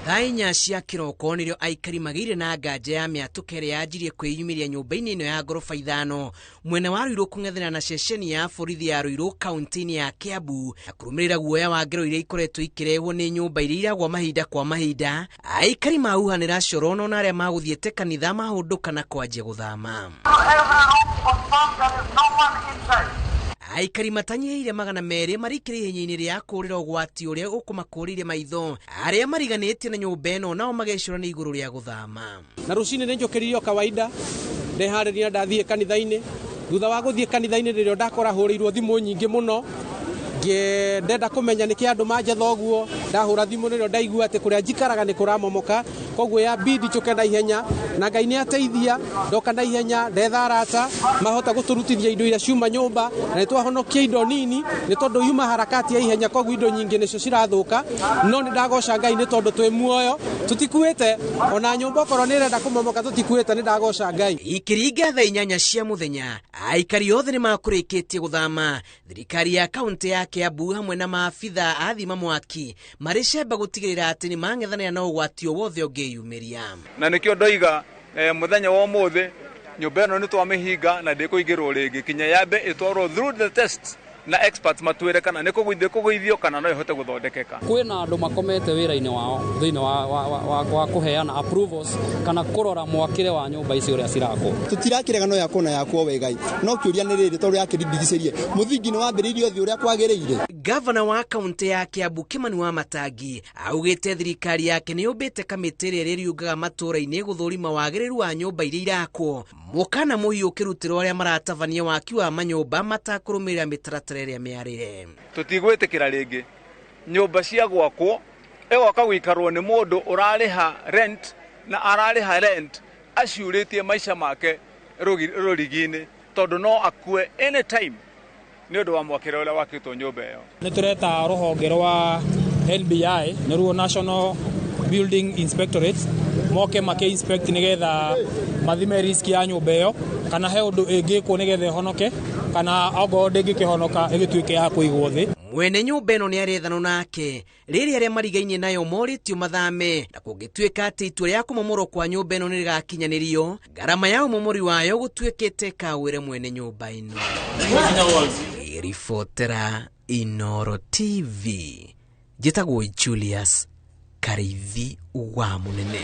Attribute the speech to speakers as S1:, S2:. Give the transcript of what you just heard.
S1: Thaa 4 cia kĩroko nĩrĩo aikari magĩire na nganja ya mĩatũka ĩrĩa yanjirie kwĩyumĩria nyũmba-inĩ ĩno ya ngoroba 5 mwena wa Ruiru kũng'ethera na ceceni ya borithi ya Ruiru kaunti-inĩ ya Kiambu, na kũrũmĩrĩra guoya wa ngero iria ikoretwo ikĩrehwo nĩ nyũmba iria iragwa mahinda kwa mahinda. Aikari mahuhanĩra coro na arĩa magũthiĩte kanitha mahũndũka na kwanjia gũthama. Aikari matanyihĩire 200 marikĩre ihenya-inĩ rĩa kũũrĩra ũgwati ũrĩa ũkũmakũrĩire maitho. Arĩa mariganĩtie na nyũmba ĩno nao magecũrania igũrũ rĩa gũthama.
S2: Na rũcinĩ nĩ njũkĩririo kawaida, ndeharĩria ndathiĩ kanitha-inĩ. Thutha wa gũthiĩ kanitha-inĩ rĩrĩa ndakora hũrĩirwo thimũ nyingĩ mũno, ndenda kũmenya nĩkĩ andũ manjetha ũguo. Ndahũra thimũ rĩrĩa ndaigua atĩ kũrĩa njikaraga nĩ kũramomoka, koguo ya bidi njũke na ihenya, na Ngai nĩ ateithia, ndoka na ihenya, ndetha arata mahota gũtũrutithia indo iria ciuma nyũmba, na nĩ twahonokia indo nini nĩ tondũ yuma harakati ya ihenya, koguo indo nyingĩ nĩcio cirathũka. No nĩ ndagoca Ngai nĩ tondũ twĩ muoyo, tũtikuĩte, ona nyũmba okorwo nĩ ĩrenda kũmomoka tũtikuĩte, nĩ ndagoca Ngai.
S1: Ikĩringa thaa 8 cia mũthenya, aikari othe nĩ makũrĩkĩtie gũthama. Thirikari ya kaunti ya Kiambu hamwe na maabitha a thima mwaki marĩ cemba gũtigĩrĩra atĩ nĩ mang'ethanĩra na ũgwati o wothe ũngĩyumĩria.
S3: Na nĩkĩo ndoiga mũthenya wa ũmũthĩ nyũmba ĩno nĩ twamĩhinga na ndĩkũingĩrwo rĩngĩ kinya yambe ĩtwarwo through the test na experts matwĩre kana nĩ kũgũithio kana no ĩhote gũthondekeka.
S4: Kwĩna andũ makomete wĩra-inĩ wao thĩinĩ wa kũheana approvals kana kũrora mwakĩre wa nyũmba ici ũrĩa cirakwo.
S5: Tũtirakĩrega no yakwo na yakwo wegai, no kĩũria nĩ rĩrĩ, tondũ yakĩrigicĩrie mũthingi nĩ wambĩrĩirio thĩ ũrĩa kwagĩrĩire.
S1: Gavana wa kaunti ya Kiambu Kimani Wamatangi augĩte thirikari yake nĩ yũmbĩte kamĩtĩ ĩrĩa ĩrĩriũngaga matũũra-inĩ gũthũrima wagĩrĩru wa nyũmba iria irakwo. Mũkana mũhiũ ũkĩrutĩrwo arĩa maratabania waki wa manyũmba matakũrũmĩrĩra mĩtaratara ĩrĩa mĩarĩre.
S3: Tũtigwĩtĩkĩra rĩngĩ nyũmba cia gwakwo ĩgoka gũikarwo nĩ mũndũ ũrarĩha rent na ararĩha rent aciũrĩtie maica make rũrigi-inĩ, tondũ no akue anytime nĩ ũndũ wa mwakĩre ũrĩa wakĩtwo nyũmba ĩyo.
S6: Nĩ tũreta rũhonge rwa NBI, nĩruo National Building Inspectorate, moke make inspect nĩgetha mathime risk ya nyũmba ĩyo, kana he ũndũ ĩngĩkwo nĩgetha ĩhonoke, kana ongorwo ndĩngĩkĩhonoka ĩgĩtuĩke ya kũigwo thĩ.
S1: Mwene nyũmba ĩno nĩ arethanwo nake rĩrĩa arĩa marigainie nayo morĩtio mathame, na kũngĩtuĩka atĩ itua rĩa kũmomorwo kwa nyũmba ĩno nĩ rĩgakinyanĩrio, ngarama ya ũmomori wayo gũtuĩkĩte kawĩre mwene nyũmba ĩno. Ribotera Inooro TV, njĩtagwo Julius Kariithi wa Mũnene.